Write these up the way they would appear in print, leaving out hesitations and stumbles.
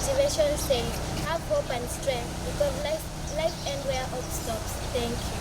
motivation says, have hope and strength because life ends where hope stops. Thank you.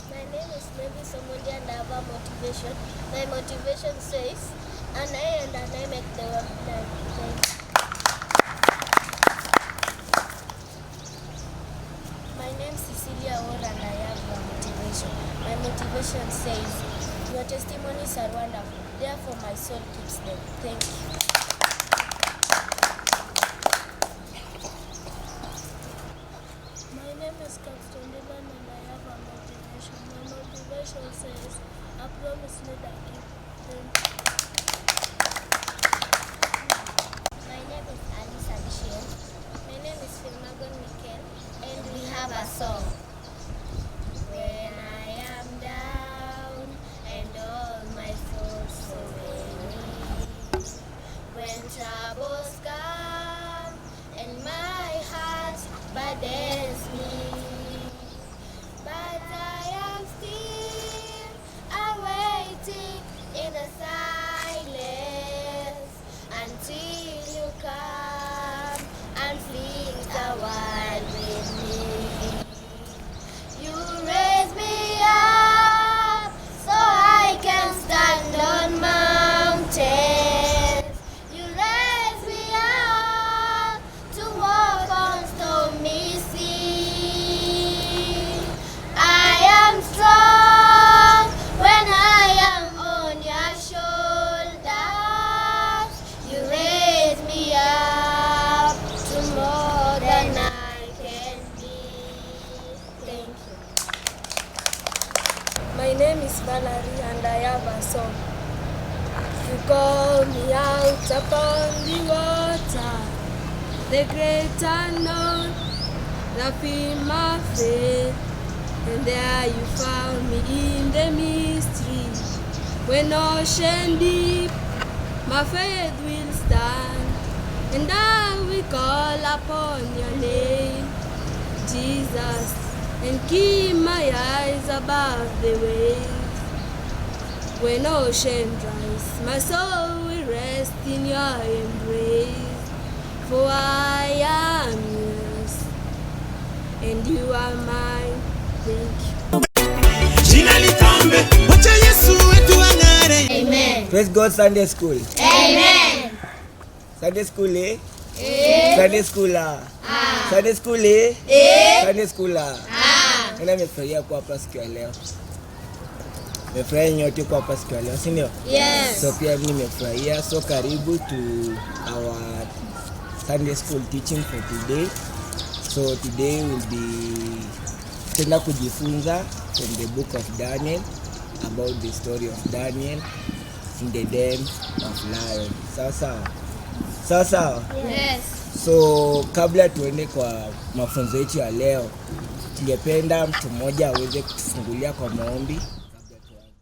My name is Mary Somondi and I have a motivation. My motivation says, and I make the world done. Thank you. My name is Cecilia Ora and I have a motivation. My motivation says, your testimonies are wonderful, therefore my soul keeps them. Thank you. My name is Captain Dylan and I have a motivation. My motivation says, I promise need I keep. Thank you. My name is Alice Achieng. My name is Filmagon Mikel, and we have a song. When I am down and all my thoughts so weary, when troubles come and my heart burdens me, but I am still awaiting in the silence until you come and fix the world with me. You raise me up so I can stand on mountains. You raise me up to walk on stormy seas. I am strong when I am on your shoulders. You raise me up to more than I can be. Thank you. My name is Valerie and I have a song. You call me out upon the water, the great unknown, that fill my faith. And there you found me in the mystery. When ocean deep, my faith will stand, and I will call upon your name, Jesus, and keep my eyes above the waves. When ocean dries, my soul will rest in your embrace. For I am yours, and you are mine. Thank you. Jina litambe, wacha Yesu wetu ang'are. Amen. Praise God Sunday School. Amen. Sunday School, eh? Sunday School, ah. Sunday School, eh? Sunday School, ah. Nani amefurahia kuwa hapa siku ya leo? Nimefurahia nyote kuwa hapa siku ya leo, si ndio? Yes. So pia mimi nimefurahia. So karibu to our Sunday School teaching for today. So today will be tenda kujifunza from the book of Daniel about the story of Daniel in the den of lions. Sawa sawa? Sawa sawa? Yes. So kabla tuende kwa mafunzo yetu ya leo, tungependa mtu mmoja aweze kutufungulia kwa maombi kabla tuanze.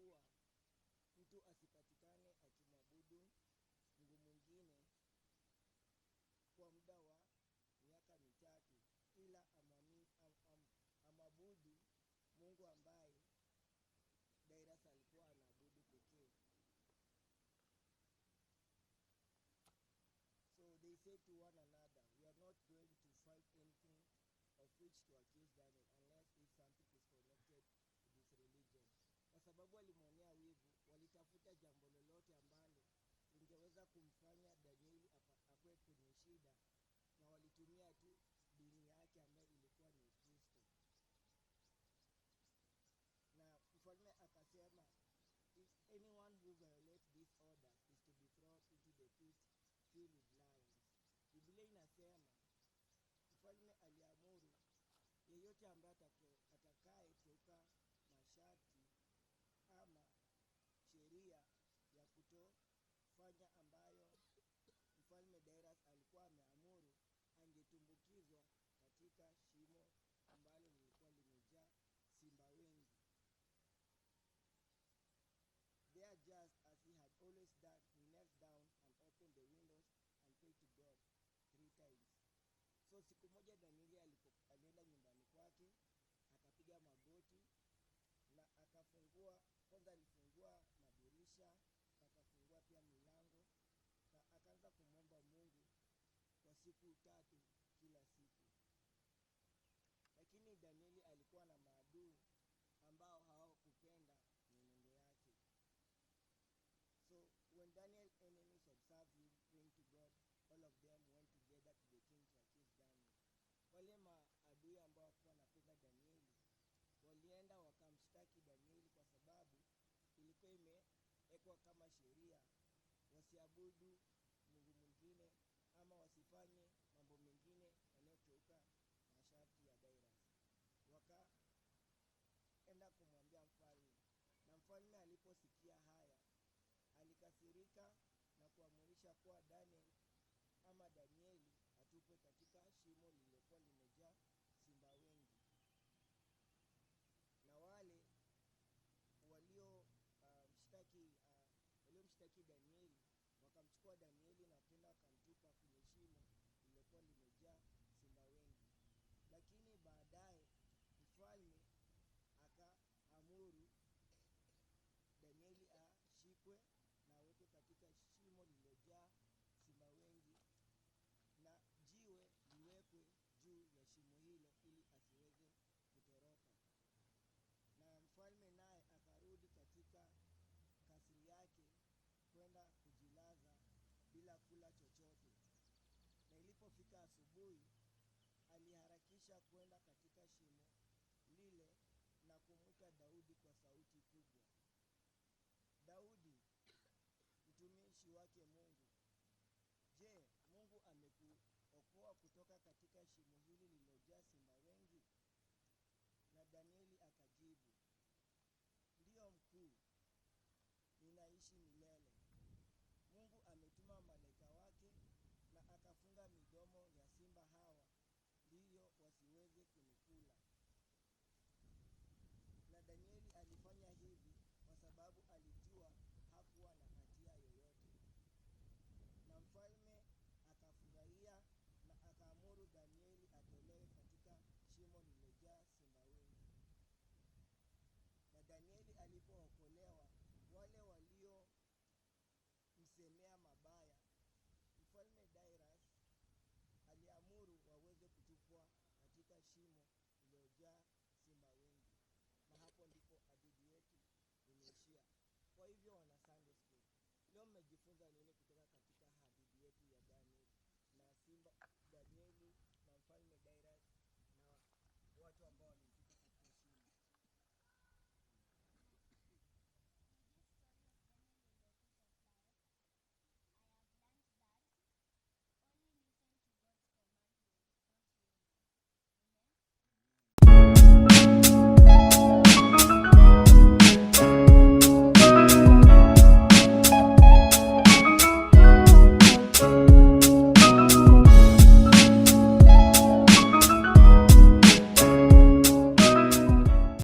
kuwa mtu asipatikane akimwabudu Mungu mwingine kwa muda wa miaka 3, ila amwabudu Mungu ambaye Darius alikuwa anaabudu pekee. So they said to one another, we are not going to find anything of which to accuse Daniel unless if something is connected to this religion. Kwa sababu walimwonea wivu, walitafuta jambo lolote ambalo lingeweza kumfanya Danieli akue kwenye shida, na walitumia tu dini yake ambayo ilikuwa ni Ukristo. Na mfalme akasema, if anyone who violates this order is to be thrown into the pit filled with lions. Biblia inasema mfalme aliamuru yeyote ambaye atakayekeuka masharti ama sheria ya kutofanya ambayo mfalme Darius alikuwa ameamuru, angetumbukizwa katika shimo ambalo lilikuwa limejaa simba wengi. There, just as he had always done, he knelt down and opened the windows and prayed to God 3 times. So siku moja Danieli alienda nyumbani kwake, akapiga magoti na akafungua, kwanza alifungua madirisha, akafungua pia milango, na akaanza kumwomba Mungu kwa siku 3 kila siku. Lakini Danieli alikuwa na maadui ambao hawakupenda mienendo yake. So when Daniel's enemies observed him praying to God, all of them went together to the king to accuse Daniel. Wale maadui ambao walikuwa wanapenda Danieli walienda wakamshtaki Danieli kwa sababu ilikuwa imewekwa kama sheria wasiabudu Mungu mwingine ama wasifanye mambo mengine yanayokeuka masharti ya Darius. Wakaenda kumwambia mfalme, na mfalme aliposikia haya alikasirika na kuamurisha kuwa Daniel ama Danieli atupwe katika shimo lililokuwa limejaa simba wengi. Na wale waliomshtaki Danieli wakamchukua Danieli na kwenda wakamtupa kwenye shimo lililokuwa limejaa simba wengi. Lakini baadaye mfalme akaamuru Danieli ashikwe na awekwe katika shimo lililojaa simba wengi, na jiwe liwekwe juu ya shimo hilo ili asiweze kutoroka. Na mfalme naye akarudi katika kasri yake kwenda kujilaza bila kula chochote. Na ilipofika asubuhi, aliharakisha kwenda katika shimo lile na kumwita Daudi kwa sauti kubwa, Daudi, mtumishi wake Mungu, je, Mungu amekuokoa kutoka katika shimo hili